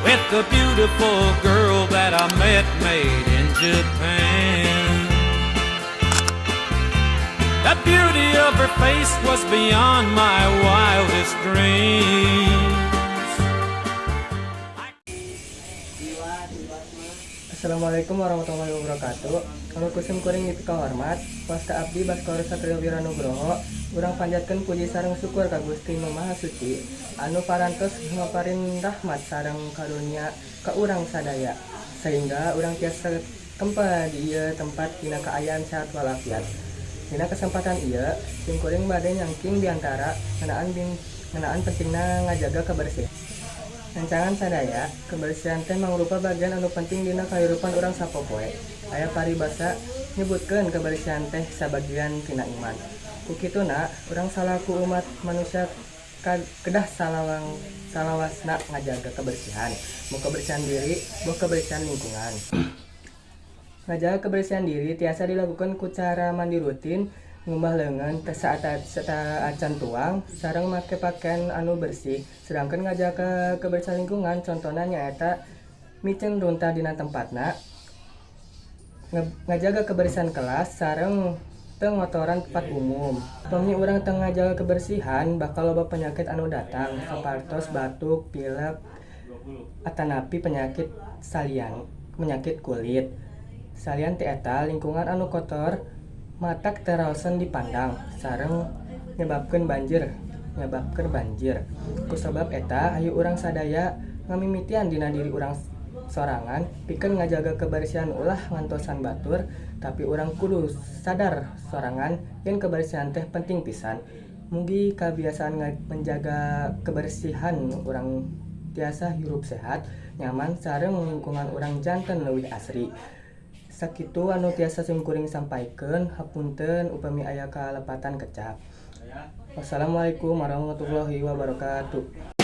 With the beautiful girl that I met made in Japan. The beauty of her face was beyond my wildest dreams. Assalamualaikum warahmatullahi wabarakatuh. Anu ku sim kuring dipikahormat, wasta abdi Baskoro Satrio Wiranugroho, urang panjatkeun puji sareng syukur ka Gusti Nu Maha Suci anu parantos ngaparin rahmat sareng karunia ka urang sadaya sehingga urang tiasa kempal di ieu tempat dina kaayaan sehat walafiat. Dina kesempatan ieu, sim kuring bade nyangking diantara ngeunaan pentingna ngajaga kebersihan. Rencangan sadaya, kebersihan teh mangrupa bagian anu penting dina kahirupan urang sapopoe. Aya paribasa nyebutkeun kebersihan teh sabagian tina iman. Ku kituna, urang salaku umat manusia kedah salawasna ngajaga kebersihan, boh kebersihan diri, boh kebersihan lingkungan. Ngajaga kebersihan diri tiasa dilakukan ku cara mandi rutin, ngumbah leungeun teh acan tuang, sareng make pakaian anu bersih. Sedangkan ngajaga kebersihan lingkungan contohna nyaeta miceun runtah dina tempatna, ngajaga kebersihan kelas, sareng teu ngotoran tempat umum. Upami urang teu ngajaga kebersihan, bakal loba penyakit anu datang, sapertos batuk, pilek, atanapi penyakit salian penyakit kulit. Salian ti eta, lingkungan anu kotor matak teu raoseun dipandang sareng nyebabkeun banjir. Kusabab eta, hayu urang sadaya ngamimitian dina diri urang sorangan pikeun ngajaga kebersihan, ulah ngantosan batur, tapi urang kudu sadar sorangan yen kebersihan teh penting pisan. Mugi kabiasaan menjaga kebersihan urang tiasa hirup sehat, nyaman, sareng lingkungan urang janten leuwih asri. Sakitu anu tiasa simkuring sampaikeun, hapunten upami aya kalepatan kecap. Wassalamualaikum warahmatullahi wabarakatuh.